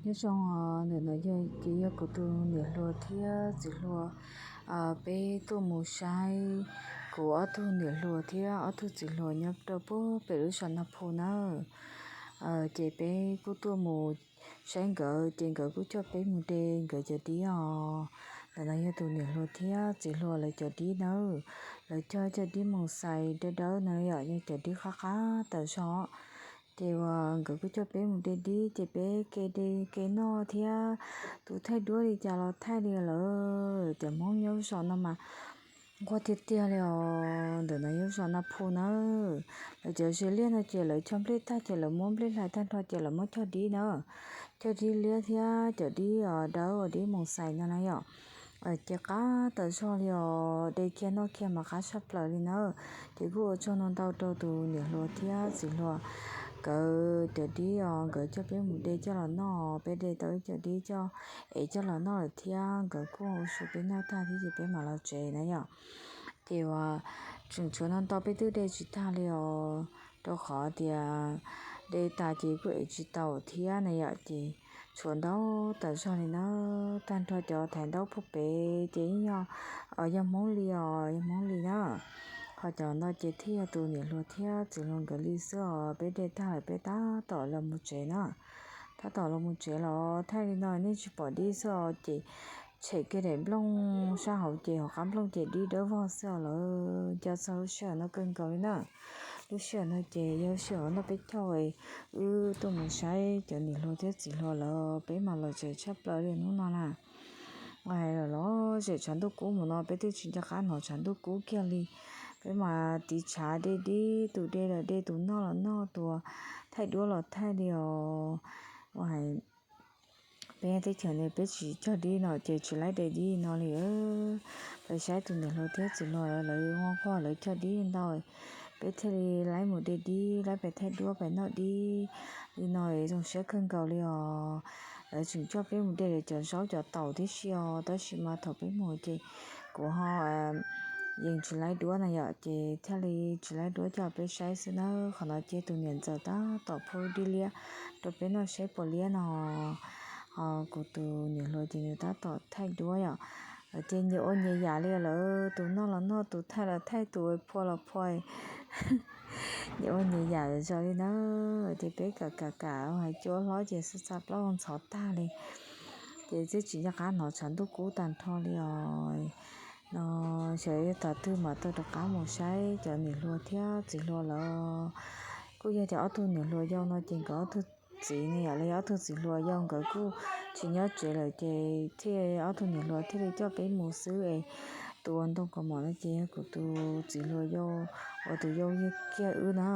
Nyob zoo, ntawm no yog ces yog kuv tus niam hluas thiab txiv hluas, peb tuaj mus saib kuv ob tug niam hluas thiab ob tug txiv hluas nyob rau puag pem lub zos Naj Phu nawb. Ces peb kuj tuaj mus saib nkawd ces nkawd kuj coj peb mus de nkawd cov dib os. Ntawm no yog tus niam hluas thiab txiv hluas lawv cov dib nawb. Lawv cog cov dib moos xais dawb dawb no yom, yog cov dib qab qab tawm zog. Ces uas nkawd kuj coj peb mus de dib ces peb ke de ke noj thiab. Tus thaij duab li cas los thaij li lawm. Cov Hmoob nyob zos no mas nquag tiag tiag li os. Ntawm no yog zos Naj Phu nawb. Lawv cov ze liaj no ces lawv cog nplej tag ces lawv muab nplej hlais tag nrho ces lawv muab cog dib na. Cog dib liab thiab cov dib dawb uas dib moos xais no na yom. Ces qab tawm zog li os, de kiag noj kiag mas qab tshaj plaws li na. Ces kuj ua tsaug ntau ntau rau tus niam hluas thiab txiv hluas nkawd cov dib os, nkawd coj peb mus de coj los noj, peb de tau ib co dib coj ev coj los noj lawm thiab nkawd kuj ua su peb noj tag thiab ces peb mam los tsev na yom. Ces uas tseem tshuav ntau ntau peb twb de tsis tag li os, rau qhov tias de tas ces kuj ev tsis tau thiab na yom. Ces tshuav ntau tawm zog li na, tag nrho cov thaiv ntaub puag pem ces yeej yog, yog Hmoob li os, yog Hmoob li na. Ho cov no ces thiaj yog tus niam hluas thiab txiv hluas nkawd li xwb os, peb de tag lawm peb tab tom los mus tsev na. Tab tom los mus tsev los thaij li no nej tsis pom dib xwb os, ces tshem kiag daim nplooj sab hauv ces hauv qab nplooj ces dib dawb vog xwb os. Lawv nco txog lub sij hawm no kawg nkaus li na. Lub sij hawm no ces yog lub sij hawm noj peb caug, wb tuaj mus saib cov niam hluas thiab txiv hluas lawm peb mam los tsev tshaj plaws li hnub no na. Hais los los zem tshav ntuj kub mus no peb twb tsis nco qab hnov tshav ntuj kub kiag li. Peb mas tiv tshav de dib, tus de los de, tus noj los noj, tus thaij duab los thaij li os. Ua hais peb teb chaws ne peb tsis cog dib no ces tsis laib de dib no li. Peb saib tus niam hluas thiab txiv hluas lawv nquag lawv cog dib ntau, peb thiaj li laib mus de dib, laib pais thaij duab pais noj dib li no zoo siab kawg nkaus li os. Lawv tseem coj peb mus de lawv cov zaub cov taum tib si os, tab sis mas thaum peb mus ces kuv ho yeej tsis laib duab na yom, ces thiaj li tsis laib duab coj peb saib xwb na. Qhov no ces tus niam ntxawm tab tom phub dib liab rau peb noj saib puas liab no. Ho kuv tus niam hluas ces nws tab tom thaij duab yom. Ces nyias ua nyias yam li lawm, tus noj los noj, tus thaij los thaij, tus phua los phua. Nyias ua nyias yam zos li na. Ces peb kam kam kam hais cua hlob ces xa xa plaub ntxhov tag li. Ces twb tsis nco qab hnov tshav ntuj kub tag nrho li os. No xyov yuav thaum twg mam tau rov qab mus saib cov niam hluas thiab txiv hluas lawm. Kuj yog tias ob tug niam hluas yau no ces nkawd ob tug txiv ne yom, los yog ob tug txiv hluas yau nkawd kuj tsis nyob tsev lawm ces thiaj ob tug niam hluas thiaj li coj peb mus xwb es. Tus ua ntoo kaus mom no ces yog kuv tus txiv hluas yau uas tus yau kiag wb na.